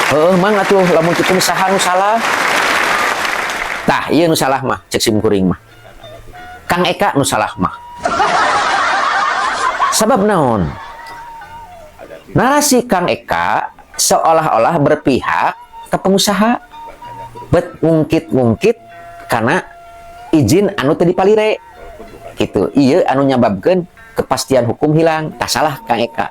Heuh mang atuh lamun kitu mah saha nu salah? Tah ieu nu salah mah cek sim kuring mah. Kang Eka nu salah mah. Sabab naon? Narasi Kang Eka seolah-olah berpihak ke pengusaha. Bet ngungkit-ngungkit karena izin anu teu dipalire. Gitu. Ieu anu nyababkeun kepastian hukum hilang. Tah salah Kang Eka.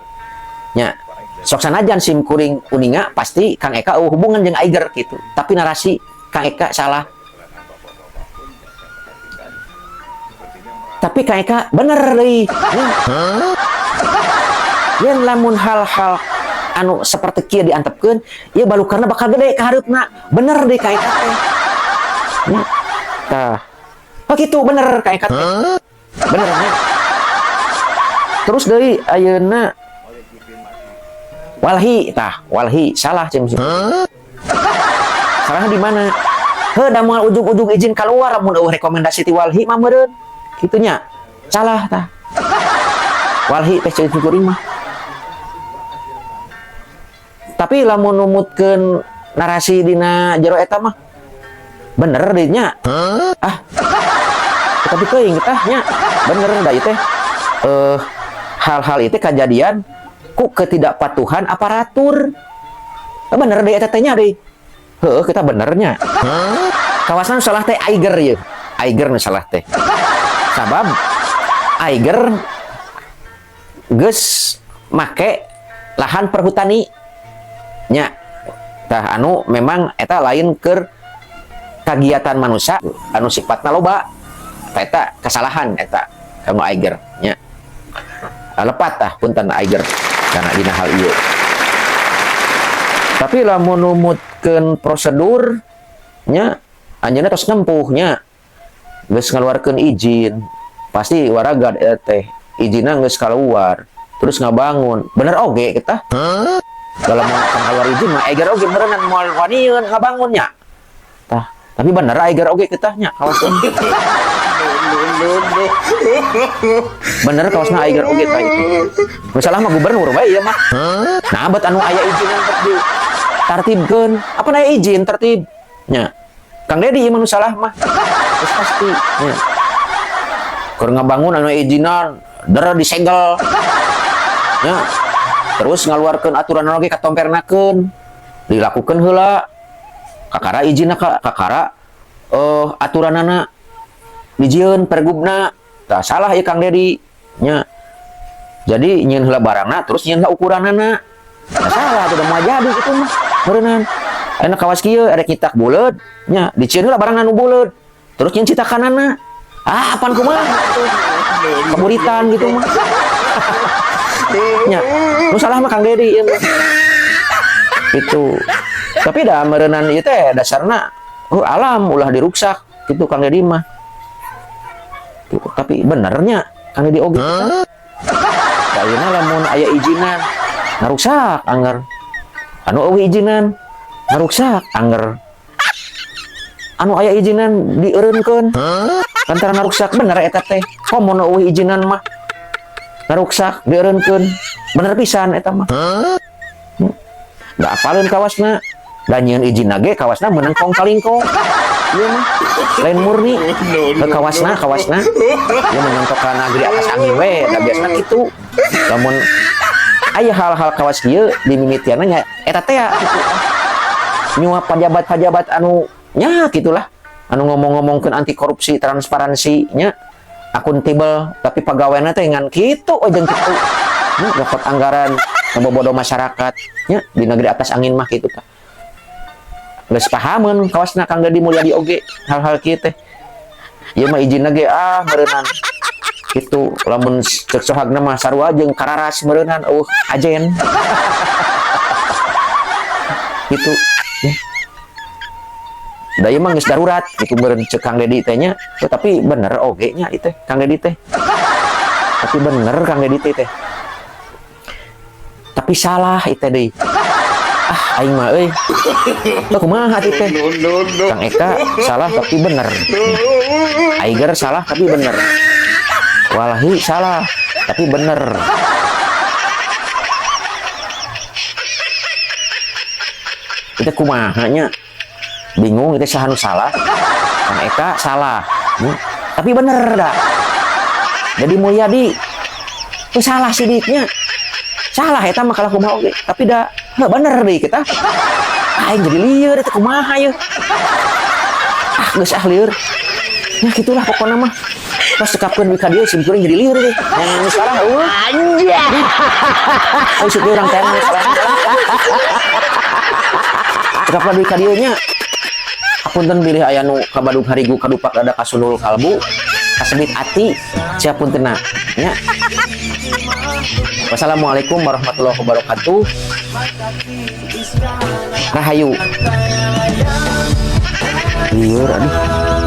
Nya sok sanajan sim kuring uninga pasti Kang Eka eueuh hubungan jeung Eiger gitu. Tapi narasi Kang Eka salah. Tapi Kang Eka bener deui. Yen lamun hal-hal anu seperti kieu diantepkeun, ieu balukarna bakal gede ka hareupna. Bener deui Kang Eka teh. Nya. Tah. Oh kitu bener Kang Eka teh. Bener nya. Terus deui ayeuna Walhi tah, Walhi salah cem. Salahna di mana? Heuh da moal ujug-ujug izin keluar lamun eueuh rekomendasi ti Walhi mah meureun. Kitu nya. Salah tah. Walhi teh ceuk kuring mah. Tapi lamun numutkeun narasi dina jero eta mah bener deui nya. Ah. Tapi teuing tah nya. Bener da ieu teh hal-hal itu kejadian ku ketidakpatuhan aparatur. Bener deui eta teh nya deui. Heuh, kita benernya. Kawasan salah teh Eiger ieu. Eiger nu salah teh. Sabab Eiger geus make lahan perhutani nya. Tah anu memang eta lain keur kagiatan manusia anu sifatna loba. Tah eta kesalahan eta kanggo Eiger nya. Lepat tah punten Eiger karena dina hal ieu. Tapi lamun numutkeun prosedur nya anjeunna tos nempuh nya. Geus ngaluarkeun izin, pasti waragad eta teh izinna geus kaluar, terus ngabangun. Bener oge kita. Dalam akan keluar izin mah Eiger oge meureunnan moal wanieun ngabangun nya. Tah, tapi bener Eiger oge kita nya kawasan. Bener kawasna Eiger oge tah itu. Nu salah mah gubernur bae ieu mah. Nah, bet anu aya izinan bet di tartibkeun. Apa aya izin tertib nya. Kang Dedi ieu mah nu salah mah. Terus pasti nya. Keur ngabangun anu izinan der disegel. Nya. Terus ngaluarkeun aturan oge katompernakeun. Dilakukeun heula. Kakara izinna kakara aturanana dijieun pergubna. Tah salah ieu Kang Dedi nya. Jadi nyieun heula barangna terus nyieun heula ukuranana. Nah, salah atuh da moal jadi kitu mah. Meureunnan. Ayeuna kawas kieu erek nyitak buleud nya, dicieun heula barangna nu buleud. Terus nyieun citakanana. Ah, apaan kumaha atuh. Keburitan gitu mah. Nya, nu salah mah Kang Dedi ieu mah. Itu. Tapi da meureunnan ieu teh dasarna oh alam ulah diruksak gitu Kang Dedi mah. Tuh, tapi benernya Kang Dedi oge. Da ayeuna lamun aya izinan ngaruksak angger. Anu eueuh izinan ngaruksak angger. Anu aya izinan dieureunkeun. Lantaran ngaruksak bener eta teh. Komo nu eueuh izinan mah ngaruksak dieureunkeun. Bener pisan eta mah. Da apaleun kawasna. Da nyieun izinna ge kawasna meunang kong kalingkong. Ieu mah lain murni. Ke kawasna, kawasna. Ieu meunang ka negeri atas angin we, da biasana kitu. Lamun aya hal-hal kawas kieu dimimitianna nya eta teh kitu. Nyuap pajabat-pajabat anu nya gitulah. Anu ngomong-ngomongkeun anti korupsi, transparansi nya, akuntabel, tapi pegawainya teh ngan kitu we jeung kitu. Nya nyokot anggaran ngebobodo masyarakat nya di negeri atas angin mah kitu tah. Geus pahameun kawasna Kang Dedi Mulyadi oge hal-hal kieu teh. Ieu mah izinna ge ah meureunnan. Kitu lamun ceuk sohagna mah sarua jeung kararas meureunnan eueuh ajen. Gitu ya. Da ieu mah geus darurat kitu meureun ceuk Kang Dedi teh nya. Oh, tapi bener oge nya ieu teh Kang Dedi teh. Tapi bener Kang Dedi teh. Tapi salah ieu teh deui. Ah, aing mah euy. Teu kumaha atuh teh? Kang Eka salah tapi bener. Eiger salah tapi bener. Walhi salah tapi bener. Kita kumaha nya, bingung itu, saha nu salah? Kang Eka salah. Tapi bener dah. Jadi Mulyadi itu salah, sidiknya salah eta mah kalah kumaha oge, tapi dah heuh, bener deui. Kita aing jadi lieur eta, kumaha ye? Ah, geus ah, lieur. Nah, gitulah pokoknya mah. Terus cekapkeun we ka dieu, sim kuring jadi lieur teh yang nu salah euweuh. Anjay. Oh, syukur urang teh nu salah. Cekapkeun deui ka dieu nya. Apunten bilih aya nu kabadug harigu, kadupak dada, kasundul kalbu, kasebit ati, siapuntenna nya. Wassalamualaikum warahmatullahi wabarakatuh. Rahayu. Lieur, aduh.